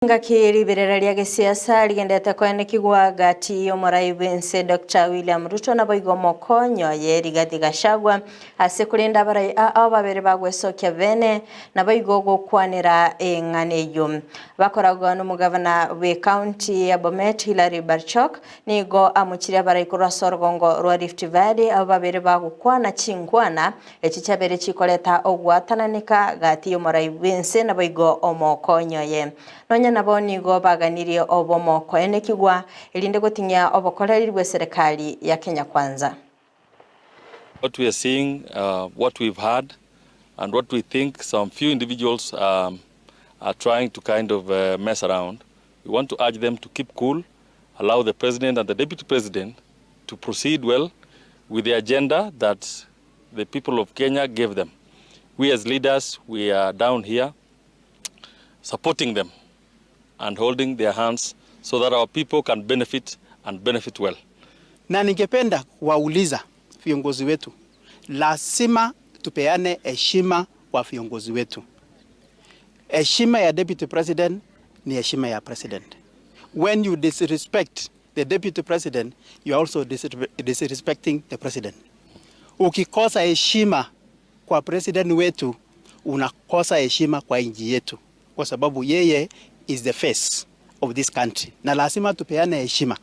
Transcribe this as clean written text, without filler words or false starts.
Engaki riberera ria gesiasa rigenderete koenekigwa gati y'omorai bw'ense Doctor William Ruto naboigo omokonyi oye Rigathi Gachagua ase korende abarai ao babere bagwesokia bene naboigo gokwanera eng'ana eyio. Bakoragwa nomogavana bw'ecounty ya Bomet Hillary Barchok nigo amochirie abarai korwa ase orogongo rwa Rift Valley abo babere bagokwana chinkwana Echi chiabeire chikoreta ogwatananeka gati y'omorai bw'ense naboigo omokonyi oye. Nonya nabo nigo baganirie obomo koenekigwa, erinde goting'ia obokoreri bw'eserekari ya Kenya Kwanza. What we are seeing, what we've heard and what we think some few individuals are trying to kind of mess around, we want to urge them to keep cool, allow the president and the deputy president to proceed well with the agenda that the people of Kenya gave them. We as leaders, we are down here supporting them and holding their hands so that our people can benefit and benefit well. Na ningependa kuwauliza viongozi wetu, lazima tupeane heshima kwa viongozi wetu. Heshima ya deputy president ni heshima ya president. When you disrespect the deputy president, you are also disrespecting the president. Ukikosa heshima kwa president wetu, unakosa heshima kwa nchi yetu, kwa sababu yeye is the face of this country, na lazima tupeane heshima.